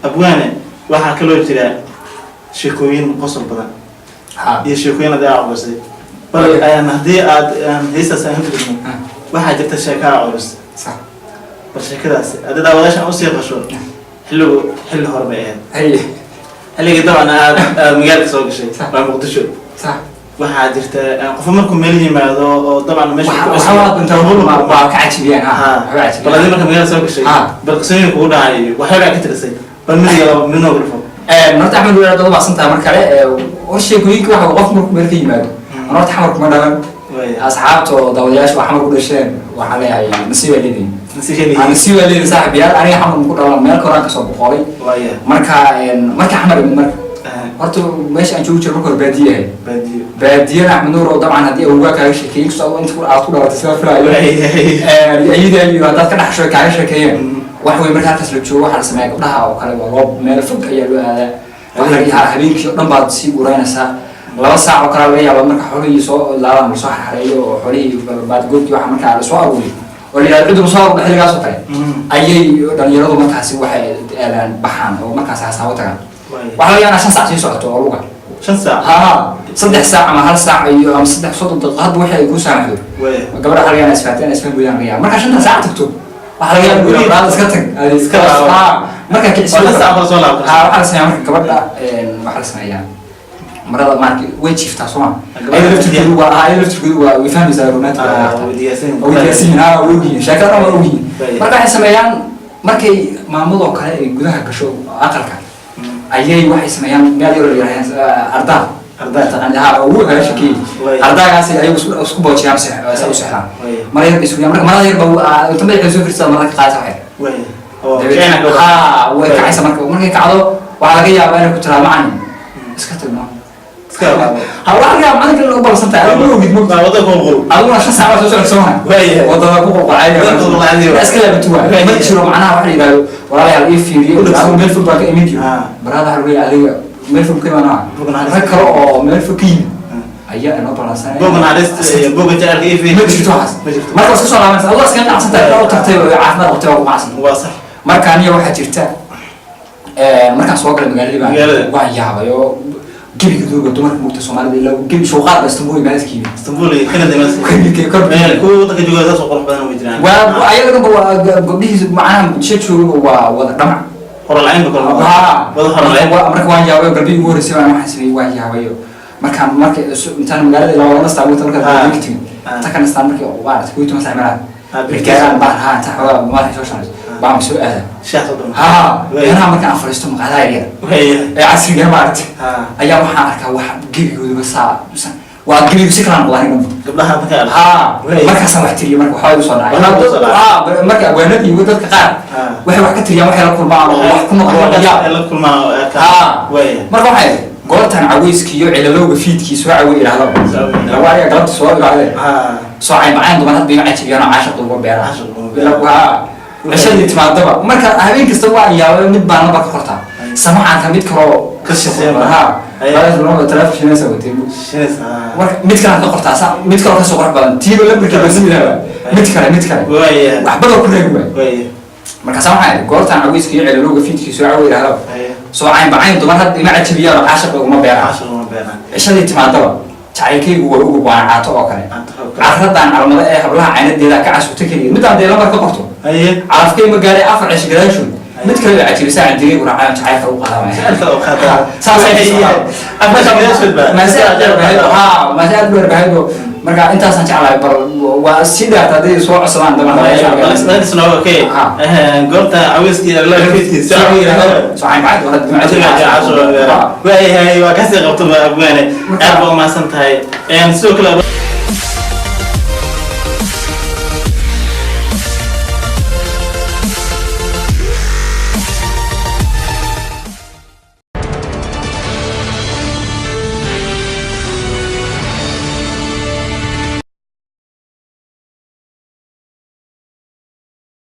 Abwaane, waxaa kaloo jira sheekooyin qosol badan iyo sheekooyin aad aa culusay. Bal haddii aad heestaas aan ka gudubno, waxaa jirta sheeka aa culus. Bal sheekadaasi haddii daawadaashan usii qasho, xilligu xilli hore bay ahayd, xilligii dabcan aad magaalka soo gashay, waa Muqdisho. Waxaa jirta qofka markuu meel yimaado oo dabcan meesha ku cusub waa ka cajibiyaan. Ha, bal adii marka magaalada soo gashay, bal qisooyin kugu dhacay iyo waxyaabaa ka tirisay, bal midiga laba midnoo gulfo. Horta Axmed, waa dad maasan tahay mar kale. Hor sheekooyinka waxa qof markuu meel ka yimaado, an horta Xamar kuma dhalan. Asxaabta oo daawadayaasha waa Xamar ku dhasheen, waxaan leeyahay nasiib baa leedihin. Nasiib baa leedihin, saaxiibayaal. Aniga Xamar ku dhalan, meel koraan kasoo boqolay. Marka marka Xamar imid, marka horta meesha aan joogi jiro marka hore baadiye ahayd. Baadiyo. Baadiyana, Axmed Nuur, oo dabcan haddii awowgaa kaaga sheekeeyey, inkastoo adigu inta aad ku dhalatay sida filaayo, ayada iyo haddaad ka dhaxasho kaaga sheekeeyeen, wax wey. Marka halkaas la joogo, waxaa la sameeyaa gabdhaha oo kale waa loo meel fog ayaa loo aadaa. Waxaa laga yaabaa habeenkii oo dhan baad sii gureynaysaa, 2 saac oo kale laga yaaba marka xoolihii soo laabaan, lasoo xareeyo oo xoolihii baadgoodkii waxa markaa lasoo aruuriyo oo la yidhahdo ciddu soo aruurda, xilligaas oo kale ayay dhalinyaradu markaasi waxay aadaan, baxaan oo markaasi hasaabo tagaan. Waxaa laga yaabaa inaad 5 saac sii socoto oo luga. 5 saac? Ha, 3 saac ama 1 saac iyo ama 30 daqiiqo, hadba waxay ay kuu saamaxdo. Gabadha waxaa laga yaabaa isfahateen, isfaham weydaan laga yaaba. Markaa 5ta saac tagto, waxaa laga yaabaa guriga baraada iska tag. Iska laabo. Ha, markaa kicisi. 5 saac baa soo laabta. Ha, waxaa la sameeyaa marka gabadha waxaa la sameeyaa marada maarka way jiiftaa, soo ma? Gabadha. Ayada laftirkoodu waa way fahmaysaa romantic. Way diyaarsan. Way diyaarsan yihiin, ha, way ogyihiin, sheekada dhan waa ogyihiin. Marka waxay sameeyaan markay maamadoo kale ay gudaha gasho aqalka ayay waxay sameeyaan meel yar oo la yidhahdo ardaa. Ardaa. Taqaan, ha, ugu kaga shakiyey. Ardaagaasi ayagu isku boojiyaan, sa u seexdaan. Mara yar bay isku, marka marada yar ba inta madaxa soo fiirsada marada ka qaadaysa waxay. Oo kicina gabadha. Ha, way kacaysa. Marka markay kacdo, waxaa laga yaabaa inay ku tiraa, "Macalin, iska tagno." Iska laabo. Ha, waxaa laga yaabaa macalinka inay u balsan tahay, adigu ma ogid mo. Waa wadada qulqul. Adiguna 5 saac baa soo socota, soo ma? Wadada ku qulqulcay. Wadada qulqulcay. Iska laabatu waay. Ma jiro macnaha waxa la yidhahdo, "Walaalayaal, ii fiiriyo, adigu meel fog baa ka imid." Iyo baraada waxa lagu leeyahay, "Adiga meel fog ka imaanaa, Buga naxariista. rag kale oo meel fog ka yimid ayaa inoo balansanaya." Buga naxariista iyo buga jacaylka ii fiiriyo. Ma jirto waxaas. Ma jirto. Marka iska soo laabanaysa, adoo iska qanacsan tahay oo tagtay oo caafimaad qabtay, waa ku qanacsan. Waa sax. Marka aniga waxaa jirta markaan soo galay magaaladii baan Magaalada. waan yaabay oo gebiga dumarka mugta Soomaalida ilaa gebi shuuqaad ba Istanbul magaalada ka yimid. Istanbul iyo Canada. Kor. Kuwa wadanka jooga saas oo qurux badan way jiraan. Waa ayaga dhanba, waa gabdhihiisa macnaha Muqdisho jooga waa wada dhamac. Horalayn ba kala. Ha. Wada horalayn. Marka waan yaabay, galbihii ugu horreysay baan waxaan sameeyey, waan yaabayo markaan marka intaan magaalada ilaa wada nastaa wata markaan ka tegin, inta ka nastaan markii maarata 11 saac meelaha gaaraan baan, ha, inta xoogaa madaxa soo shanayso baan soo aada. Shaah soo doon. Ha, meelaha markaan aan fadhiisto maqaadaha yaryar ee casriga maarata ayaa waxaan arkaa wax gebigooduba saa waa gebigu si kala noqda aniga. Gabdhaha marka Ha, markaasaan wax tiriyo, marka waxaa igu soo dhacay. Waxaa kugu soo dhacay. Ha, marka abwaanadii iyo dadka qaar waxay wax ka tiriyaan waxay la kulmaan oo wax ku noqdaan yaab. La kulmaan oo Ha, marka waxay goortan caweyskii iyo cilalowga fiidkii soo cawey idhaahdo lagu ariga galabta soo idhaahdeen, soo cayn duman hadba ima cajibiyaan oo caashiq uga beeraan. Caashiq uga beeraan. Ha, cishadii timaadaba marka habeen kasta waa yaabay, mid baan lambar ka qortaa samacaanka mid kaloo Ka shisheeya. Ha, taleefon shinaysa watay. Shinaysa. Marka mid kale ka qortaa sa mid kaloo kasoo qurux badan tiiba lambarka basimidaba, mid kale, mid kale, waxbada ku reegi waay. Markaasa waxaa idhi goortaan caweyska iyo cilalowga fiidkii soo cawo idhahdaba, soo caynba cayn dumar hadda ima cajibiyaan oo caashiq uguma beeraan. Caashiq uma beeraan. Cishadii timaadaba jacaylkaygu waa ugu waana caato oo kale. Caato oo kale. Carradaan calmada ee hablaha caynadeeda ka casuuta keliya midaan dee lambar ka qorto. Calafkay ma gaaray 4 cisho gadaashood, mid kale oo cajibisa aan digay raacay, jacaylka u qaadamaya. Jacaylka u qaadaa. Saasay. 4 cisho gadaashood ba. Maase aad dheer bahayd, ha, maase aad dheer bahayd oo marka intaasaan jeclahay. Bal waa sii dheerta hadday soo codsadaan. Okay, goorta caweyskii soo cayn bacad waayahay, waa kasii qabto abwaane, aad baa umahadsan tahay. Sidoo kale